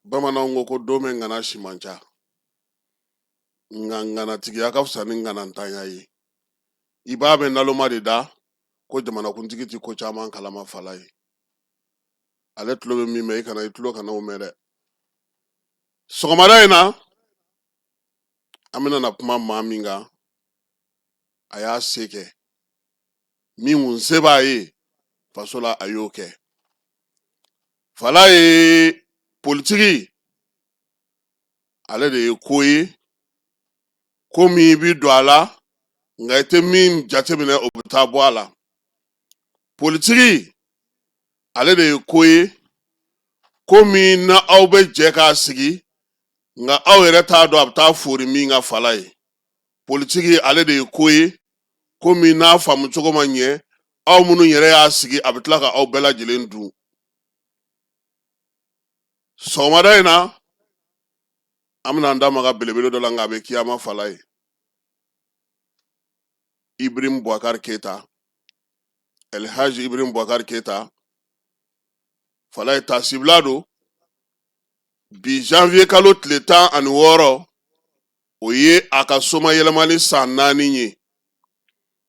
Bamananw ko ko don bɛ ŋana si man ca, nka ŋanatigiya ka fisa ni ŋanantanya ye. I b'a mɛn naloma de da ko jamanakuntigi ti ko caman kalama. Fala ye, ale tulo bɛ min mɛn, i kana i tulo kana o mɛn dɛ. Sɔgɔmada in na, an bɛna na kuma maa min kan, a y'a se kɛ min kun se b'a ye faso la, a y'o kɛ. Fala ye, politiki ale de ye ko ye, ko min i bɛ don a la, nka i tɛ min jateminɛ, o bɛ taa bɔ a la. Politiki ale de ye ko ye, ko min na aw bɛ jɛ k'a sigi, nka aw yɛrɛ t'a dɔn a bɛ taa foori min ka. Fala ye, politiki ale de ye ko ye, ko min n'a faamu cogo ma ɲɛ, aw minnu yɛrɛ y'a sigi, a bɛ tila ka aw bɛɛ lajɛlen dun. Sɔgɔmada in na, an bɛna an da maga belebele dɔ la, nka a bɛ kiyama. Fala ye, Ibrahim Boubacar Keita, Elhaji Ibrahim Boubacar Keita. Fala ye, taasibila don bi, janvier kalo tile 16, o ye a ka soma yɛlɛmani san 4 ye.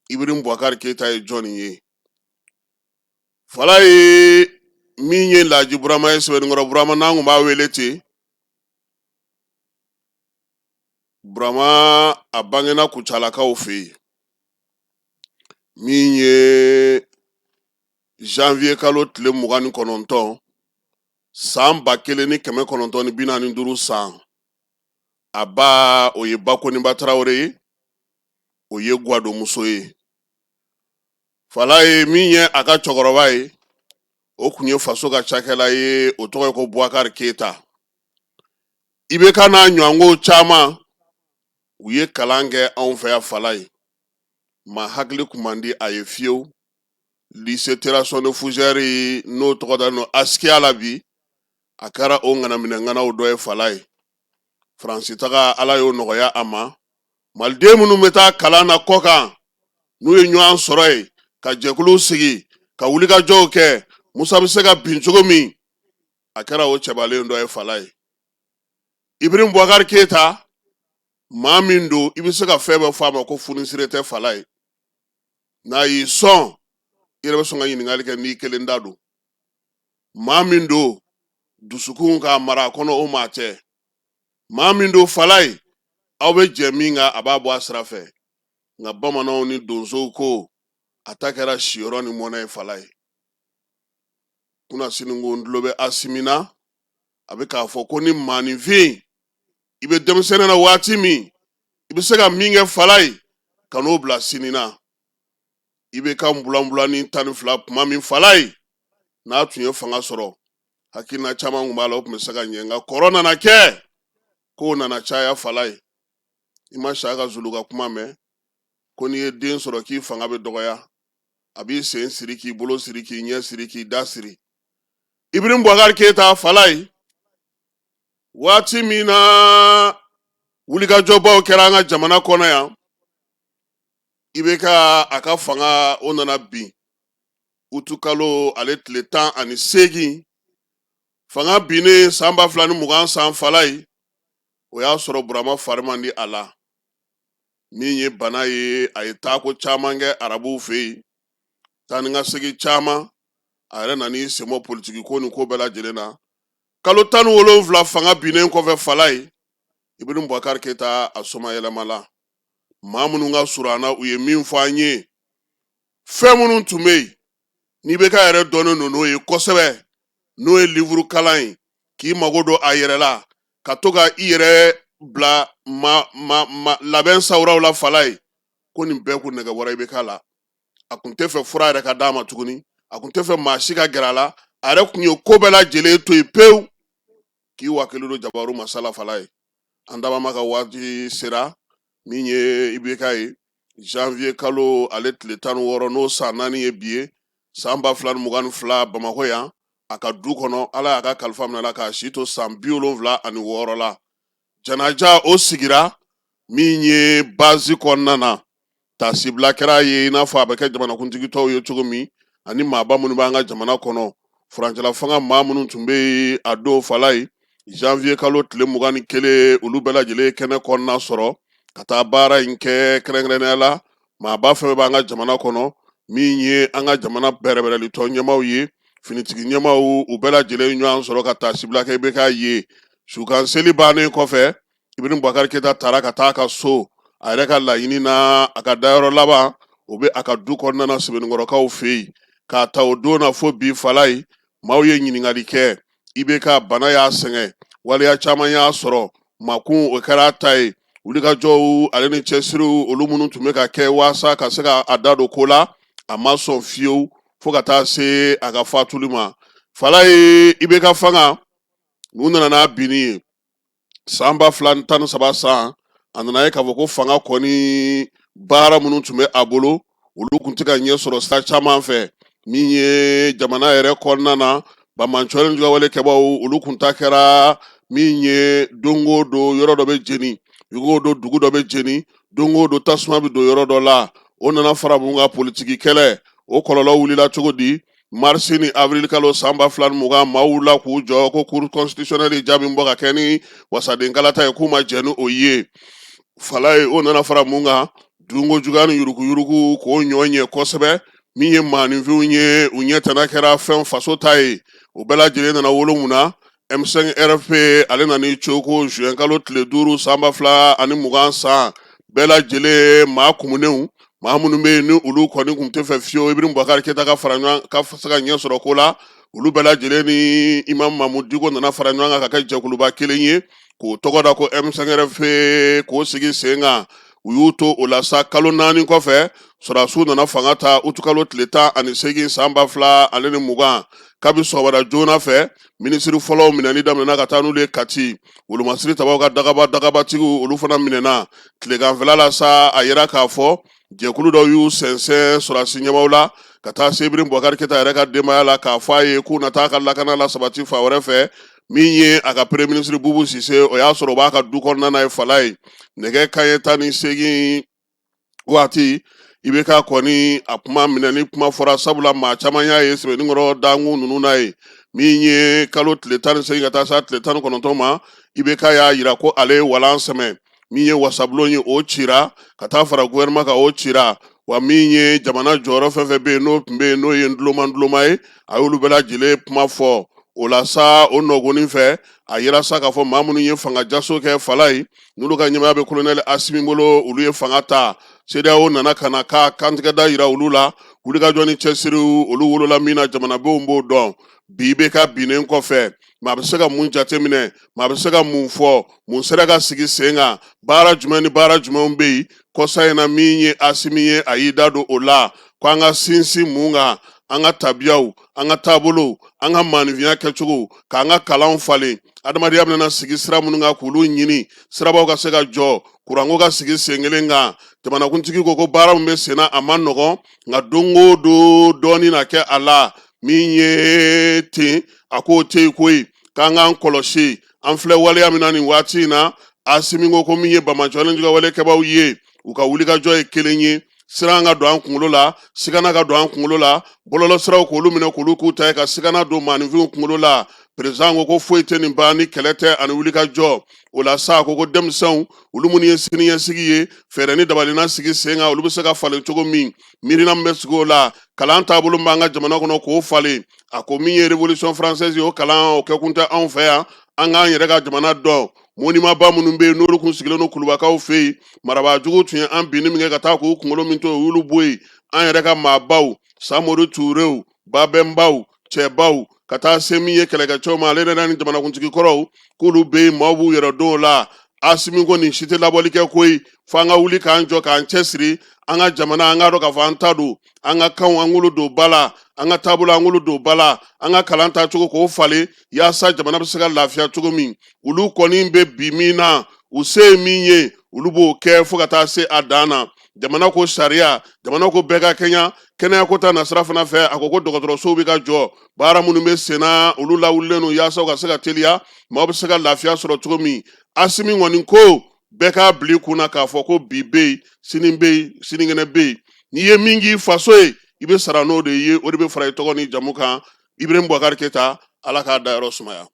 Ibrahim Boubacar Keita ye jɔnni ye? Fala ye, min ye Laji Burama ye, Sɛbɛnnikɔrɔ Burama, n'an kun b'a wele ten. Burama, a bangena Kucalakaw fɛ yen, min ye janvier kalo tile 29, san 1945 san. A ba, o ye Bakoniba Tarawele ye, o ye gwadonmuso ye. Fala ye, min ye a ka cɛkɔrɔba ye, o kun ye faso ka cakɛla ye, o tɔgɔ ye ko Boubacar Keita. IBK n'a ɲɔgɔnko caman, u ye kalan kɛ anw fɛ yan. Fala ye, maa hakili kun man di a ye fiyewu. Lycée Terrasson de Fougères, n'o tɔgɔ dalen don Askiya la bi, a kɛra o ŋanaminɛ ŋanaw dɔ ye. Fala ye, Faransi taga, Ala y'o nɔgɔya a ma. Maliden minnu bɛ taa kalan na kɔkan, n'u ye ɲɔgɔn sɔrɔ yen ka jɛkuluw sigi ka wulikajɔw kɛ, Musa bɛ se ka bin cogo min, a kɛra o cɛbalen dɔ ye. Fala ye, Ibrahim Boubacar Keita, maa min don, i bɛ se ka fɛn bɛɛ fɔ a ma ko funisire tɛ. Fala ye, n'a y'i sɔn, i yɛrɛ bɛ sɔn ka ɲininkali kɛ n'i kelen da don. Maa min don, dusukun k'a mara a kɔnɔ, o maa tɛ. Maa min don, fala ye, aw bɛ jɛ min kan, a b'a bɔ a sira fɛ. Nka bamananw ni donsow ko a ta kɛra siyɔrɔ ni mɔnɛ ye. Fala ye, kunasini ko n tulo bɛ Asimi na, a bɛ k'a fɔ ko ni maaninfin i bɛ denmisɛnnin na waati min, i bɛ se ka min kɛ, fala ye, ka n'o bila sini na. I bɛ ka bulanbulanni 12 kuma min, fala ye, n'a tun ye fanga sɔrɔ, hakilina caman tun b'a la, o tun bɛ se ka ɲɛ. Nka kɔrɔ nana kɛ, kow nana caya. Fala ye, i ma Saka Zulu ka kuma mɛn ko n'i ye den sɔrɔ, k'i fanga bɛ dɔgɔya, a b'i sen siri, k'i bolo siri, k'i ɲɛ siri, k'i da siri. Ibrahim Boubacar Keita, fala ye, waati min na wulikajɔbaw kɛra an ka jamana kɔnɔ yan, IBK a ka fanga, o nana bin utukalo ale tile 18. Fanga binnen san 2020 san, fala ye, o y'a sɔrɔ Burama fari man di a la, min ye bana ye. A ye taako caman kɛ arabuw fɛ yen, taa ni ka segin caman. A yɛrɛ nan'i sen bɔ politiki ko ni ko bɛɛ lajɛlen na. Kalo 17 fanga binnen kɔfɛ, fala ye, Ibrahim Boubacar Keita a somayɛlɛmala. Maa minnu ka surun a na, u ye min fɔ an ye, fɛn minnu tun bɛ yen n'IBK yɛrɛ dɔnnen don n'o ye kosɛbɛ, n'o ye livuru kalan ye, k'i mago don a yɛrɛ la, ka to ka i yɛrɛ bila ma ma ma labɛn sawuraw la, fala ye, ko nin bɛɛ kun nɛgɛ bɔra IBK la. A kun tɛ fɛ fura yɛrɛ ka d'a ma tuguni, a kun tɛ fɛ maa si ka gɛrɛ a la. A yɛrɛ kun ye ko bɛɛ lajɛlen to yen pewu k'i wakili don jabaru masala. Fala ye, an dabama ka waati sera, min ye IBK ye, janvier kalo ale tile 16, n'o san 4 ye bi ye, san 2022, Bamakɔ yan, a ka du kɔnɔ, Ala y'a ka kalifa minɛ la k'a si to san 76 la. Janaja o sigira min ye base kɔnɔna na, taasibila kɛra ye i n'a fɔ a bɛ kɛ jamanakuntigi tɔw ye cogo min, ani maaba minnu b'an ka jamana kɔnɔ, furancɛla fanga maa minnu tun bɛ yen a don, fala ye, Janvier kalo tile 21, olu bɛɛ lajɛlen kɛnɛ kɔnɔna sɔrɔ ka taa baara in kɛ. Kɛrɛnkɛrɛnnenya la, maaba fɛn b'an ka jamana kɔnɔ, min ye an ka jamana bɛrɛbɛrɛlitɔn ɲɛmaaw ye, finitigi ɲɛmaaw, u bɛɛ lajɛlen ɲɔgɔn sɔrɔ ka taasibila kɛ IBK ye. Sukan seli bannen kɔfɛ, Ibrahim Boubacar Keita taara ka taa a ka so. A yɛrɛ ka laɲini na, a ka dayɔrɔ laban, o bɛ a ka du kɔnɔna na, Sebeninkɔrɔkaw fɛ yen. K'a ta o don na fo bi, Falaye, maaw ye ɲininkali kɛ. IBK, bana y'a sɛgɛn, waleya caman y'a sɔrɔ, makun o kɛra a ta ye. Wulikajɔw ale ni cɛsiriw, olu minnu tun bɛ ka kɛ waasa ka se ka a da don ko la, a ma sɔn fiyewu fo ka taa se a ka fatuli ma. Falaye, IBK fanga n'u nana n'a binni ye san 2013 san, a nana ye k'a fɔ ko fanga kɔni baara minnu tun bɛ a bolo, olu tun tɛ ka ɲɛ sɔrɔ sira caman fɛ. Min ye jamana yɛrɛ kɔnɔna na, banbaanciwale ni juguyawale kɛbaaw, olu kun ta kɛra min ye, don o don yɔrɔ dɔ bɛ jeni, don o don dugu dɔ bɛ jeni, don o don tasuma bɛ don yɔrɔ dɔ la. O nana fara mun kan? Politiki kɛlɛ. O kɔlɔlɔ wulila cogo di? Marisi ni avril kalo san 2020, maaw wulila k'u jɔ ko Cour constitutionnelle jaabi bɔ ka kɛ ni wasaden kalata ye, k'u ma jɛn ni o ye. Falaye, o nana fara mun kan? Dunko juguya ni yuruguyurugu k'o ɲɔ ɲɛ kosɛbɛ. Min ye maaninfinw ye, u ɲɛ tana kɛra fɛn faso ta ye. O bɛɛ lajɛlen nana wolo mun na? M5 RFP, ale nana i coko juin kalo tile 5 san 2020 san. Bɛɛ lajɛlen maa kumunenw, maa minnu bɛ yen ni olu kɔni tun tɛ fɛ fiyewu Ibrahim Boubacar Keita ka fara ɲɔgɔn ka se ka ɲɛ sɔrɔ ko la, olu bɛɛ lajɛlen ni Imam Mahmoud Dicko nana fara ɲɔgɔn kan ka kɛ jɛkuluba kelen ye, k'o tɔgɔ da ko M5 RFP, k'o sigi sen kan. U y'u to o la sa, kalo 4 kɔfɛ, sɔrɔdasiw nana fanga ta utukalo tile 18 san 2020. Kabi sɔgɔmada joona fɛ, minisiri fɔlɔw minɛni daminɛna ka taa n'olu ye Kati. Wolomasiri tabaw ka dagaba dagabatigiw, olu fana minɛna. Tileganfɛla la sa, a yira k'a fɔ jɛkulu dɔw y'u sɛnsɛn sɔrɔdasi ɲɛmaaw la ka taa se Ibrahim Boubacar Keita yɛrɛ ka denbaya la, k'a fɔ a ye k'u na taa ka lakana la sabati fan wɛrɛ fɛ. Min ye a ka premier ministre Boubou Cissé, o y'a sɔrɔ o b'a ka du kɔnɔna na ye. Falaye, nɛgɛ kanɲɛ 18 waati, IBK kɔni a kuma minɛni kuma fɔra, sabula maa caman y'a ye Sebeninkɔrɔ dankun ninnu na ye. Min ye kalo tile 18 ka taa se tile 19 ma, IBK y'a yira ko ale ye walan sɛmɛ. Min ye wasabulon ye, o cira ka taa fara gouvernement kan, o cira wa. Min ye jamana jɔyɔrɔ fɛn fɛn bɛ yen, n'o tun bɛ yen, n'o ye nduloma nduloma ye, a y'olu bɛɛ lajɛlen kuma fɔ o la sa. O nɔgɔnin fɛ, a yira sa k'a fɔ maa minnu ye fanga jaso kɛ, Falaye, n'olu ka ɲɛmaaya bɛ colonel Asimi bolo, olu ye fanga ta. CEDEAO nana ka na ka kantigɛda yira olu la. Wulikajɔ ni cɛsiriw, olu wolola min na, jamanadenw b'o dɔn. Bi, IBK binnen kɔfɛ, maa bɛ se ka mun jateminɛ? Maa bɛ se ka mun fɔ? Mun sera ka sigi sen kan? Baara jumɛn ni baara jumɛnw bɛ yen kɔsa in na? Min ye Asimi ye, a y'i da don o la ko an ka sinsin mun kan? An ka tabiyaw, an ka taabolow, an ka maaninfinya kɛcogo, k'an ka kalanw falen, adamadenya bɛna sigi sira minnu kan, k'olu ɲini, sirabaw ka se ka jɔ, kuranko ka sigi sen kelen kan. Jamanakuntigi ko ko baara min bɛ sen na, a ma nɔgɔn, nka don o don dɔɔnin na kɛ a la. Min ye ten, a k'o tɛ yen koyi, k'an k'an kɔlɔsi. An filɛ waleya min na nin waati in na, Asimi ko ko min ye banbaanciwale ni juguyawale kɛbaaw ye, u ka wulikajɔ ye kelen ye: siran ka don an kunkolo la, sigana ka don an kunkolo la, bɔlɔlɔsiraw k'olu minɛ k'olu k'u ta ye, ka sigana don maaninfinw kunkolo la. Président ko ko foyi tɛ nin ban ni kɛlɛ tɛ ani wulikajɔ. O la sa, a ko ko denmisɛnw, olu minnu ye siniɲɛsigi ye, fɛɛrɛ ni dabalina sigi sen kan, olu bɛ se ka falen cogo min, miirina min bɛ sigi o la, kalan taabolo b'an ka jamana kɔnɔ, k'o falen. A ko min ye Révolution française ye, o kalan o kɛkun tɛ anw fɛ yan. An k'an yɛrɛ ka jamana dɔn. Monumentba minnu bɛ yen, n'olu kun sigilen don Kulubakaw fɛ yen, marabaa jugu tun ye an binni min kɛ ka taa k'u kunkolo min to, u y'olu bɔ yen. An yɛrɛ ka maabaw, Samori Turew, Babɛnbaw, cɛbaw, ka taa se min ye kɛlɛkɛcɛw ma, ale yɛrɛ ni jamanakuntigi kɔrɔw, k'olu bɛ yen, maaw b'u yɛrɛ dɔn o la. Asimi ko nin si tɛ labɔli kɛ koyi, fo an ka wuli k'an jɔ, k'an cɛsiri an ka jamana, an k'a dɔn k'a fɔ an ta don, an ka kanw, an k'olu don ba la, an ka taabolo, an k'olu don ba la, an ka kalan taacogo k'o falen, yaasa jamana bɛ se ka lafiya cogo min. Olu kɔni bɛ bi min na, u se ye min ye, olu b'o kɛ fo ka taa se a dan na. Jamana ko sariya, jamana ko bɛɛ ka kɛɲa. Kɛnɛya ko ta nasira fana fɛ, a ko ko dɔgɔtɔrɔsow bɛ ka jɔ, baara minnu bɛ senna, olu lawulilen don yaasa u ka se ka teliya, maaw bɛ se ka lafiya sɔrɔ cogo min. Asimi kɔni ko bɛɛ k'a bila i kun na k'a fɔ ko bi bɛ yen, sini bɛ yen, sinikɛnɛ bɛ yen. N'i ye min k'i faso ye, i bɛ sara n'o de ye, o de bɛ fara i tɔgɔ ni jamu kan. Ibrahim Boubacar Keita, Ala k'a dayɔrɔ sumaya.